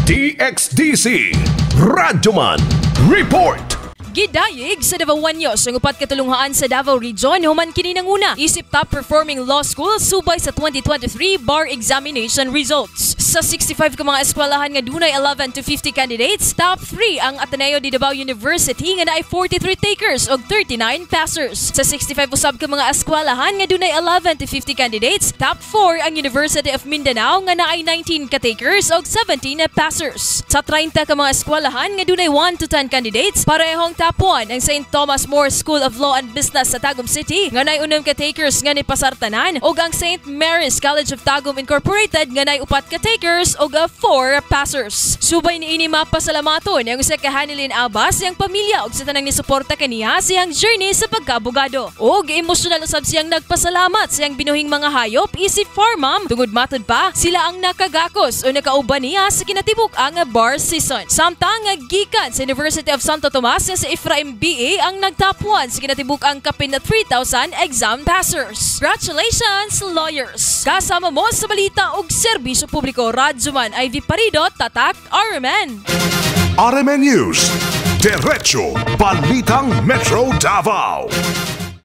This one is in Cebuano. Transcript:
DXDC Radyoman Report. Gidayig sa Davaoeños ang upat ka tulunghaan sa Davao Region human kini nanguna isip top performing law school subay sa 2023 bar examination results. Sa 65 ka mga eskwelahan nga dunay 11 to 50 candidates, top 3 ang Ateneo de Davao University nga naay 43 takers og 39 passers. Sa 65 usab ka mga eskwelahan nga dunay 11 to 50 candidates, top 4 ang University of Mindanao nga naay 19 ka takers og 17 passers. Sa 30 ka mga eskwelahan nga dunay 1 to 10 candidates, parehong top 1 ang St. Thomas More School of Law and Business sa Tagum City nga naay 6 ka takers nga nipasar tanan ug ang St. Mary's College of Tagum Incorporated nga naay 4 ka takers ug 4 passers. Subay niini, mapasalamaton ang usa ka Hanilin Abbas, siyang pamilya ug sa tanang nisuporta kaniya siyang journey sa pagkaabogado. Ug emosyonal usab siyang nagpasalamat siyang binuhing mga hayop isip farmam tungod, matud pa, sila ang nakagakos o nakauban niya sa kinatibuk ang bar season. Samtang gikan sa University of Santo Tomas nga si Ephraim B.A. ang nag-top 1 sa kinatibuk ang kapin na 3,000 exam passers. Congratulations, lawyers! Kasama mo sa balita ug serbisyo publiko, Radyoman Ivy Parido, Tatak RMN. RMN News. Diretso Balitang Metro Davao.